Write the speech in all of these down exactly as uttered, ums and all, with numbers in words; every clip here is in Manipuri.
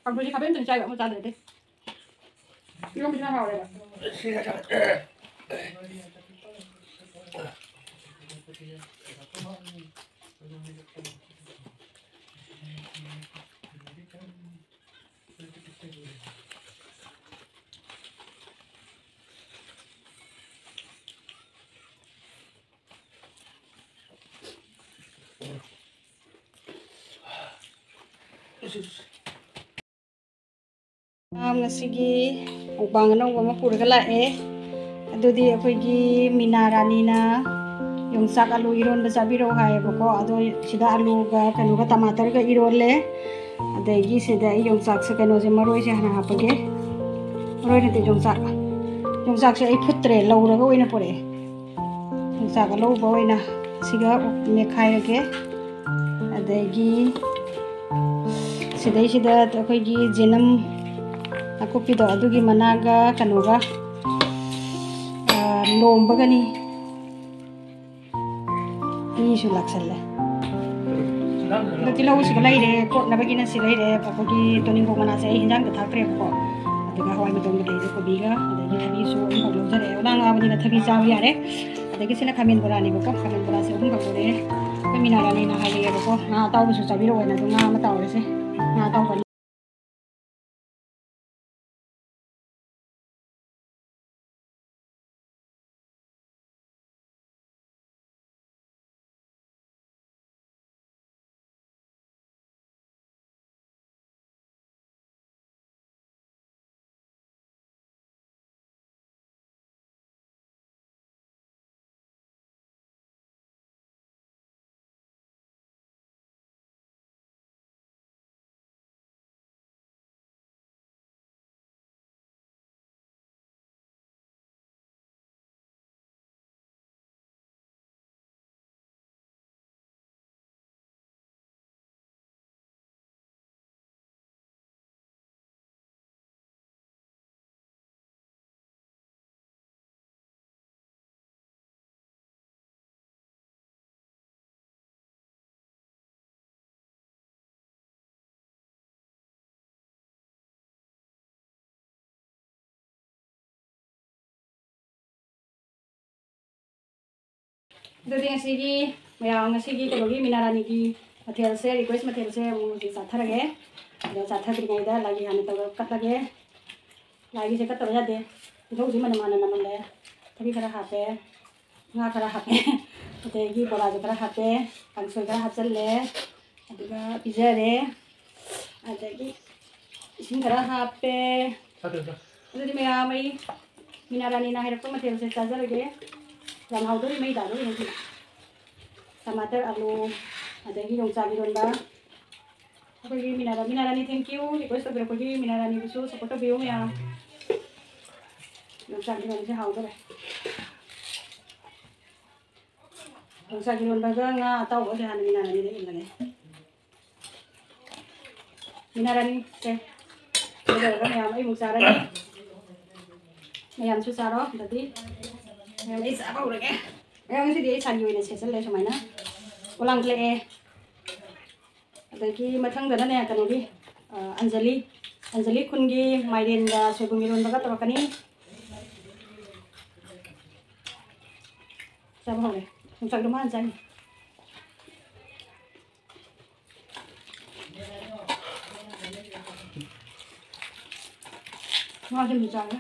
ꯀꯥꯡꯁꯣꯏꯁꯦ ꯈꯥꯕꯩ ꯑꯃꯇꯪ ꯆꯥꯏꯕ, ꯑꯃ ꯆꯥꯗ꯭ꯔꯗꯤ꯫ ꯏꯔꯣꯝꯕꯁꯤꯅ ꯍꯥꯎꯔꯦꯕ꯫ ꯉꯁꯤꯒꯤ ꯃꯨꯛꯕꯥꯡ ꯑꯅꯧꯕ ꯑꯃ ꯄꯨꯔꯒ ꯂꯥꯛꯑꯦ꯫ ꯑꯗꯨꯗꯤ ꯑꯩꯈꯣꯏꯒꯤ ꯃꯤꯅꯥ ꯔꯥꯅꯤꯅ ꯌꯣꯡꯆꯥꯛ ꯑꯂꯨ ꯏꯔꯣꯟꯕ ꯆꯥꯕꯤꯔꯛꯑꯣ ꯍꯥꯏꯌꯦꯕꯀꯣ꯫ ꯑꯗꯣ ꯁꯤꯗ ꯑꯂꯨꯒ ꯀꯩꯅꯣꯒ ꯇꯃꯥꯇꯔꯒ ꯏꯔꯣꯜꯂꯦ꯫ ꯑꯗꯒꯤ ꯁꯤꯗ ꯑꯩ ꯌꯣꯡꯆꯥꯛꯁꯦ, ꯀꯩꯅꯣꯁꯦ, ꯃꯔꯣꯏꯁꯦ ꯍꯥꯟꯅ ꯍꯥꯞꯄꯒꯦ꯫ ꯃꯔꯣꯏ ꯅꯠꯇꯦ, ꯌꯣꯡꯆꯥꯛ꯫ ꯌꯣꯡꯆꯥꯛꯁꯦ ꯑꯩ ꯐꯨꯠꯇ꯭ꯔꯦ, ꯂꯧꯔꯒ ꯑꯣꯏꯅ ꯄꯨꯔꯛꯑꯦ꯫ ꯌꯣꯡꯆꯥꯛ ꯑꯂꯧꯕ ꯑꯣꯏꯅ ꯁꯤꯒ ꯃꯦꯠꯈꯥꯏꯔꯒꯦ꯫ ꯑꯗꯒꯤ ꯁꯤꯗꯩꯁꯤꯗ ꯑꯩꯈꯣꯏꯒꯤ ꯖꯦꯅꯝ ꯅꯥꯀꯨꯞꯄꯤꯗꯣ, ꯑꯗꯨꯒꯤ ꯃꯅꯥꯒ ꯀꯩꯅꯣꯒ, ꯑ, ꯂꯣꯝꯕꯒꯅꯤ꯫ ꯑꯅꯤꯁꯨ ꯂꯥꯛꯁꯜꯂꯦ꯫ ꯑꯗꯣ ꯇꯤꯜꯍꯧ ꯁꯤꯒ ꯂꯩꯔꯦ, ꯀꯣꯠꯅꯕꯒꯤꯅ ꯁꯤ ꯂꯩꯔꯦ, ꯑꯩꯈꯣꯏꯒꯤ ꯇꯣꯅꯤꯡꯈꯣꯛ ꯃꯅꯥꯁꯦ ꯑꯩ ꯍꯤꯟꯖꯥꯡꯗ ꯊꯥꯛꯇ꯭ꯔꯦꯕꯀꯣ꯫ ꯑꯗꯨꯒ ꯍꯋꯥꯏ ꯃꯇꯣꯟꯒ ꯂꯩꯔꯦ, ꯀꯣꯕꯤꯒ, ꯑꯗꯒꯤ ꯊꯕꯤꯁꯨ ꯑꯍꯨꯝꯈꯛ ꯂꯧꯖꯔꯦ꯫ ꯑꯉꯥꯡ ꯌꯥꯎꯕꯅꯤꯅ ꯊꯕꯤ ꯆꯥꯕ ꯌꯥꯔꯦ꯫ ꯑꯗꯒꯤ ꯁꯤꯅ ꯈꯥꯃꯦꯟ ꯕꯣꯔꯥꯅꯦꯕꯀꯣ, ꯈꯥꯃꯦꯟ ꯕꯣꯔꯥꯁꯦ ꯑꯍꯨꯝꯈꯛ ꯂꯧꯔꯦ꯫ ꯑꯩꯈꯣꯏ ꯃꯤꯅꯥ ꯔꯥꯅꯤꯅ ꯍꯥꯏꯔꯛꯑꯦꯕꯀꯣ, ꯉꯥ ꯑꯇꯥꯎꯕꯁꯨ ꯆꯥꯕꯤꯔꯛꯑꯣꯅ, ꯑꯗꯣ ꯉꯥ ꯑꯃ ꯇꯥꯎꯔꯁꯦ, ꯉꯥ ꯑꯇꯥꯎꯕ꯫ ꯑꯗꯨꯗꯤ ꯉꯁꯤꯒꯤ ꯃꯌꯥꯝ, ꯉꯁꯤꯒꯤ ꯀꯩꯅꯣꯒꯤ ꯃꯤꯅꯥ ꯔꯥꯅꯤꯒꯤ ꯃꯊꯦꯜꯁꯦ, request ꯃꯊꯦꯜꯁꯦ ꯑꯃꯨꯛ ꯍꯧꯖꯤꯛ ꯆꯥꯊꯔꯒꯦ꯫ ꯑꯗꯣ ꯆꯥꯊꯗ꯭ꯔꯤꯉꯩꯗ ꯂꯥꯏꯒꯤ ꯍꯥꯟꯅ ꯇꯧꯔ ꯀꯠꯂꯒꯦ꯫ ꯂꯥꯏꯒꯤꯁꯦ ꯀꯠꯇꯕ ꯌꯥꯗꯦ꯫ ꯇꯤꯜꯍꯧꯁꯤ ꯃꯅꯝ ꯍꯥꯟꯅ ꯅꯝꯃꯝꯃꯦ꯫ ꯊꯕꯤ ꯈꯔ ꯍꯥꯞꯄꯦ꯫ ꯉꯥ ꯈꯔ ꯍꯥꯞꯄꯦ꯫ ꯑꯗꯒꯤ ꯕꯣꯔꯥꯁꯨ ꯈꯔ ꯍꯥꯞꯄꯦ꯫ ꯀꯥꯡꯁꯣꯏ ꯈꯔ ꯍꯥꯞꯆꯜꯂꯦ꯫ ꯑꯗꯨꯒ ꯄꯤꯖꯔꯦ꯫ ꯑꯗꯒꯤ ꯏꯁꯤꯡ ꯈꯔ ꯍꯥꯞꯄꯦ꯫ ꯑꯗꯨꯗꯤ ꯃꯌꯥꯝ, ꯑꯩ ꯃꯤꯅꯥ ꯔꯥꯅꯤꯅ ꯍꯥꯏꯔꯛꯄ ꯃꯊꯦꯜꯁꯦ ꯆꯥꯖꯔꯒꯦ꯫ ꯌꯥꯝ ꯍꯥꯎꯗꯣꯔꯤ, ꯃꯩ ꯇꯥꯗꯣꯔꯤ ꯉꯁꯤ꯫ ꯇꯃꯥꯇꯔ, ꯑꯂꯨ, ꯑꯗꯒꯤ ꯌꯣꯡꯆꯥꯛ ꯏꯔꯣꯟꯕ꯫ ꯑꯩꯈꯣꯏꯒꯤ ꯃꯤꯅꯥ ꯔꯥ-, ꯃꯤꯅꯥ ꯔꯥꯅꯤ, thank you꯫ Request ꯇꯧꯕꯤꯔꯛꯄꯒꯤ Meena ꯔꯥꯅꯤꯕꯨꯁꯨ support ꯇꯧꯕꯤꯌꯨ ꯃꯌꯥꯝ꯫ ꯌꯣꯡꯆꯥꯛ ꯏꯔꯣꯟꯕꯁꯦ ꯍꯥꯎꯗꯣꯔꯦ꯫ ꯌꯣꯡꯆꯥꯛ ꯏꯔꯣꯟꯕꯒ ꯉꯥ ꯑꯇꯥꯎꯕꯒꯁꯦ ꯍꯥꯟꯅ ꯃꯤꯅꯥ ꯔꯥꯅꯤꯗ ꯏꯜꯂꯒꯦ꯫ ꯃꯤꯅꯥ ꯔꯥꯅꯤ, ꯁꯦ꯫ ꯁꯤ ꯂꯣꯏꯔꯒ ꯃꯌꯥꯝ ꯑꯩꯃꯨꯛ ꯆꯥꯔꯅꯤ꯫ ꯃꯌꯥꯝꯁꯨ ꯆꯥꯔꯣ꯫ ꯑꯗꯨꯗꯤ ꯃꯌꯥꯝ ꯑꯩ ꯆꯥꯕ ꯍꯧꯔꯒꯦ꯫ ꯃꯌꯥꯝ ꯉꯁꯤꯗꯤ ꯑꯩ ꯁꯥꯔꯤ ꯑꯣꯏꯅ ꯁꯦꯠꯆꯜꯂꯦ ꯁꯨꯃꯥꯏꯅ꯫ ꯄꯣꯂꯥꯡ ꯈꯨꯠꯂꯛꯑꯦ꯫ ꯑꯗꯒꯤ ꯃꯊꯪꯗꯅꯅꯦ, ꯀꯩꯅꯣꯒꯤ, ꯑ, ꯑꯟꯖꯂꯤ, ꯑꯟꯖꯂꯤ ꯈꯨꯟꯒꯤ ꯃꯥꯏꯔꯦꯟꯒ ꯁꯣꯏꯕꯨꯝ ꯏꯔꯣꯟꯕꯒ ꯇꯧꯔꯛꯀꯅꯤ꯫ ꯆꯥꯕ ꯍꯧꯔꯦ꯫ ꯌꯣꯡꯆꯥꯛꯇꯣ ꯃꯥꯅ ꯆꯥꯏꯅꯤ꯫ ꯉꯥꯁꯦ ꯑꯃꯨꯛ ꯆꯥꯒꯦ꯫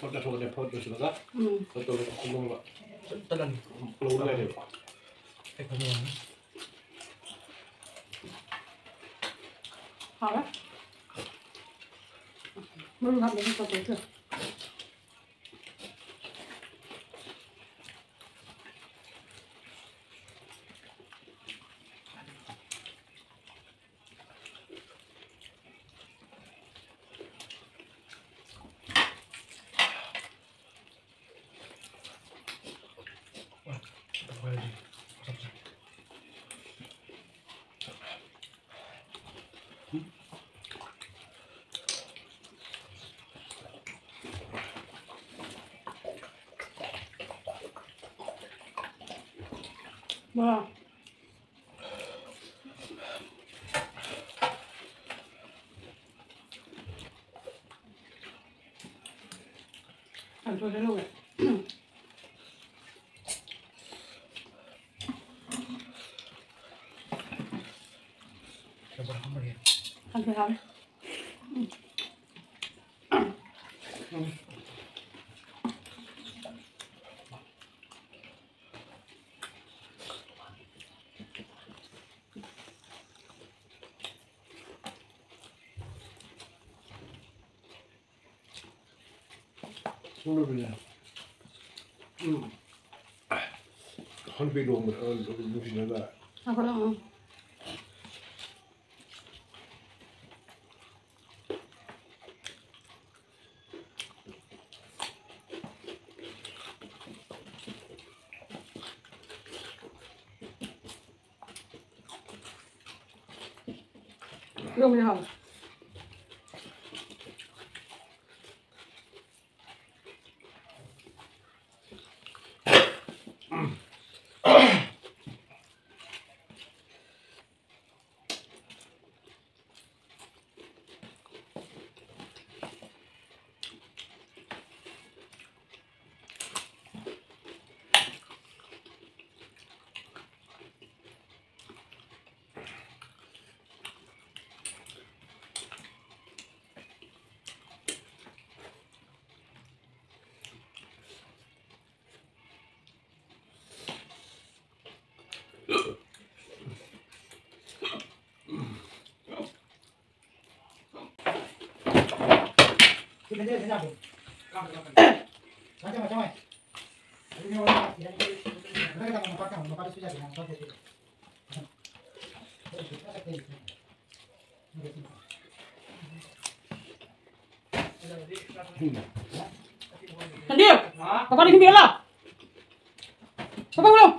ꯐꯣꯇꯣ ꯊꯣꯛꯑꯗꯤ ꯐꯣꯇꯣ ꯁꯤꯜꯂꯒ ꯎꯝ꯫ ꯐꯣꯇꯣ ꯂꯧꯔꯒ ꯆꯠꯇꯅ ꯂꯧꯔꯒ ꯂꯩꯔꯦꯕ꯫ ꯑꯩ ꯐꯣꯇꯣ ꯂꯧꯔꯒ꯫ ꯍꯥꯎꯔꯦ꯫ ꯃꯔꯨ ꯍꯥꯞꯅꯕ ꯇꯧꯊꯣꯛꯈ꯭ꯔꯦ꯫ ꯋꯥ꯫ ꯀꯥꯡꯁꯣꯏꯗ ꯂꯧꯔꯦ꯫ ꯀꯥꯡꯁꯣꯏ ꯍꯥꯎꯔꯦ꯫ ꯁꯨꯝ ꯂꯣꯏꯕꯅꯦ꯫ ꯎꯝ꯫ ꯍꯣꯟꯕꯤ ꯂꯣꯡꯕꯗ ꯅꯨꯡꯁꯤꯅꯕ꯫ ꯍꯧꯒꯠꯂꯣ, ꯎꯝ꯫ ꯏꯔꯣꯝꯕꯗꯤ ꯍꯥꯎꯋꯦ꯫ ꯁꯟꯗꯤꯞ, ꯄꯄꯥꯗ ꯏꯁꯤꯡ ꯄꯤꯔꯛꯑꯣ ꯂꯥꯎ꯫ ꯄꯄꯥ ꯄꯨꯔꯛꯑꯣ꯫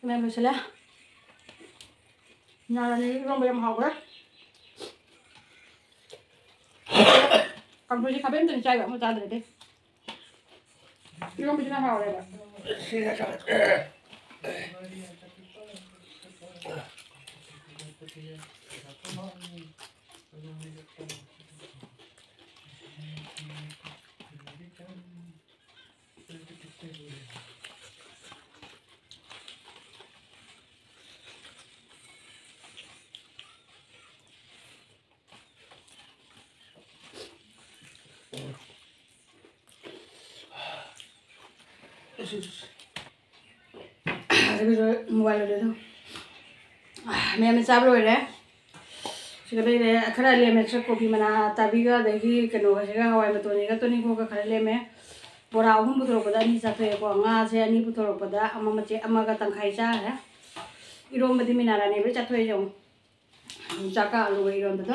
ꯃꯌꯥꯝ ꯂꯣꯏꯁꯤꯜꯂꯦ꯫ ꯉꯥꯔꯅꯤ ꯏꯔꯣꯝꯕ ꯌꯥꯝ ꯍꯥꯎꯈ꯭ꯔꯦ꯫ ꯀꯥꯡꯁꯣꯏꯁꯦ ꯈꯥꯕꯩ ꯑꯝꯇꯪ ꯆꯥꯏꯕ, ꯑꯃ ꯆꯥꯗ꯭ꯔꯦ ꯑꯇꯩ꯫ ꯏꯔꯣꯝꯕꯁꯤꯅ ꯍꯥꯎꯔꯦꯕ꯫ ꯑꯗꯨꯒꯤꯁꯨ ꯃꯣꯕꯥꯏꯜ ꯂꯣꯏꯔꯦ ꯑꯗꯨꯝ꯫ ꯃꯌꯥꯝꯅ ꯆꯥꯕ ꯂꯣꯏꯔꯦ꯫ ꯁꯤꯒ ꯂꯩꯔꯦ, ꯈꯔ ꯂꯦꯝꯃꯦ, ꯁꯤ ꯀꯣꯕꯤ ꯃꯅꯥ ꯑꯇꯥꯕꯤꯒ ꯑꯗꯒꯤ ꯀꯩꯅꯣꯒꯁꯤꯒ, ꯍꯋꯥꯏ ꯃꯇꯣꯟꯁꯤꯒ ꯇꯣꯅꯤꯡꯈꯣꯛꯀ ꯈꯔ ꯂꯦꯝꯃꯦ꯫ ꯕꯣꯔꯥ ꯑꯍꯨꯝ ꯄꯨꯊꯣꯔꯛꯄꯗ ꯑꯅꯤ ꯆꯥꯊꯣꯛꯑꯦꯀꯣ꯫ ꯉꯥꯁꯦ ꯑꯅꯤ ꯄꯨꯊꯣꯔꯛꯄꯗ ꯑꯃ ꯃꯆꯦꯠ ꯑꯃꯒ ꯇꯪꯈꯥꯏ ꯆꯥꯈ꯭ꯔꯦ꯫ ꯏꯔꯣꯝꯕꯗꯤ ꯃꯤꯅꯥꯔꯥꯅꯤ ꯂꯣꯏ ꯆꯥꯊꯣꯛꯑꯦ ꯌꯦꯡꯉꯣ꯫ ꯌꯣꯡꯆꯥꯛꯀ ꯑꯂꯨꯒ ꯏꯔꯣꯟꯕꯗꯣ꯫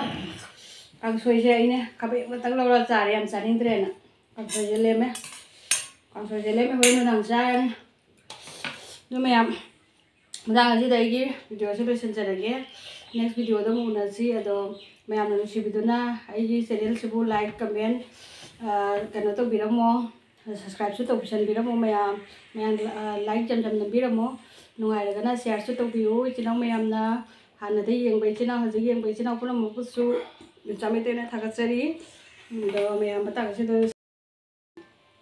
ꯀꯥꯡꯁꯣꯏꯁꯦ ꯑꯩꯅ ꯈꯥꯕꯩ ꯑꯃꯇꯪ ꯂꯧꯔ ꯆꯥꯔꯦ, ꯌꯥꯝ ꯆꯥꯅꯤꯡꯗ꯭ꯔꯦꯅ꯫ ꯀꯥꯡꯁꯣꯏꯁꯦ ꯂꯦꯝꯃꯦ꯫ ꯀꯥꯡꯁꯣꯏꯁꯦ ꯂꯦꯝꯃꯦ, ꯍꯣꯔꯦꯟ ꯅꯨꯡꯗꯥꯡ ꯆꯥꯔꯅꯤ꯫ ꯑꯗꯨ ꯃꯌꯥꯝ, ꯃꯇꯥꯡ ꯑꯁꯤꯗ ꯑꯩꯒꯤ videoꯁꯦ ꯂꯣꯏꯁꯤꯟꯖꯔꯒꯦ꯫ Next videoꯗ ꯑꯃꯨꯛ ꯎꯅꯁꯤ꯫ ꯑꯗꯣ ꯃꯌꯥꯝꯅ ꯅꯨꯡꯁꯤꯕꯤꯗꯨꯅ ꯑꯩꯒꯤ channelꯁꯤꯕꯨ like, comment, ꯑ, ꯀꯩꯅꯣ ꯇꯧꯕꯤꯔꯝꯃꯣ꯫ Subscribeꯁꯨ ꯇꯧꯕꯤꯁꯟꯕꯤꯔꯝꯃꯣ ꯃꯌꯥꯝ꯫ ꯃꯌꯥꯝ, ꯑ, like ꯌꯥꯝ ꯌꯥꯝ ꯅꯝꯕꯤꯔꯝꯃꯣ꯫ ꯅꯨꯡꯉꯥꯏꯔꯒꯅ shareꯁꯨ ꯇꯧꯕꯤꯌꯨ꯫ ꯏꯆꯤꯟ ꯏꯅꯥꯎ ꯃꯌꯥꯝꯅ ꯍꯥꯟꯅꯗꯩ ꯌꯦꯡꯕ ꯏꯆꯤꯟ ꯏꯅꯥꯎ, ꯍꯧꯖꯤꯛ ꯌꯦꯡꯕ ꯏꯆꯤꯟ ꯏꯅꯥꯎ ꯄꯨꯝꯅꯃꯛꯄꯨꯁꯨ ꯌꯣꯡꯆꯥꯛ ꯃꯩꯇꯩꯅ ꯊꯥꯒꯠꯆꯔꯤ꯫ ꯑꯗꯣ ꯃꯌꯥꯝ ꯃꯇꯥꯡ ꯑꯁꯤꯗ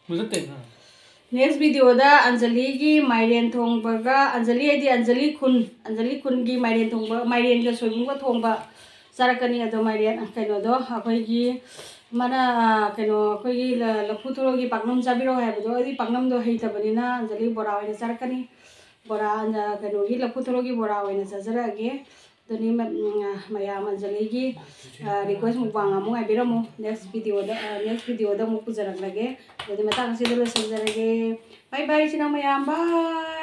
ꯃꯨꯊꯠꯇꯦ꯫ Next videoꯗ ꯑꯟꯖꯂꯤꯒꯤ ꯃꯥꯏꯔꯦꯟ ꯊꯣꯡꯕꯒ, ꯑꯟꯖꯂꯤ ꯍꯥꯏꯗꯤ ꯑꯟꯖꯂꯤ ꯈꯨꯟ, ꯑꯟꯖꯂꯤ ꯈꯨꯟꯒꯤ ꯃꯥꯏꯔꯦꯟ ꯊꯣꯡꯕ, ꯃꯥꯏꯔꯦꯟꯒ ꯁꯣꯏꯕꯨꯝꯒ ꯊꯣꯡꯕ ꯆꯥꯔꯛꯀꯅꯤ꯫ ꯑꯗꯣ ꯃꯥꯏꯔꯦꯟ ꯀꯩꯅꯣꯗꯣ ꯑꯩꯈꯣꯏꯒꯤ ꯃꯥꯅ, ꯀꯩꯅꯣ, ꯑꯩꯈꯣꯏꯒꯤ ꯂ-, ꯂꯐꯨ ꯊꯣꯔꯣꯒꯤ ꯄꯥꯛꯅꯝ ꯆꯥꯕꯤꯔꯛꯑꯣ ꯍꯥꯏꯕꯗꯣ ꯑꯩꯗꯤ ꯄꯥꯛꯅꯝꯗꯣ ꯍꯩꯇꯕꯅꯤꯅ ꯑꯟꯖꯂꯤ ꯕꯣꯔꯥ ꯑꯣꯏꯅ ꯆꯥꯔꯛꯀꯅꯤ꯫ ꯕꯣꯔꯥ, ꯑ, ꯀꯩꯅꯣꯒꯤ ꯂꯐꯨ ꯊꯣꯔꯣꯒꯤ ꯕꯣꯔꯥ ꯑꯣꯏꯅ ꯆꯥꯖꯔꯛꯑꯒꯦ꯫ ꯑꯗꯨꯅꯤ ꯃ-, ꯎꯝ, ꯃꯌꯥꯝ ꯑꯟꯖꯂꯤꯒꯤ, ꯑ, request ꯃꯨꯛꯕꯥꯡ ꯑꯃꯨꯛ ꯉꯥꯏꯕꯤꯔꯝꯃꯨ꯫ Next videoꯗ, ꯑ, next videoꯗ ꯑꯃꯨꯛ ꯄꯨꯖꯔꯛꯂꯒꯦ꯫ ꯑꯗꯨꯗꯤ ꯃꯇꯥꯡ ꯑꯁꯤꯗ ꯂꯣꯏꯁꯤꯟꯖꯔꯒꯦ꯫ Bye bye, ꯏꯆꯤꯟ ꯏꯅꯥꯎ ꯃꯌꯥꯝ, bye꯫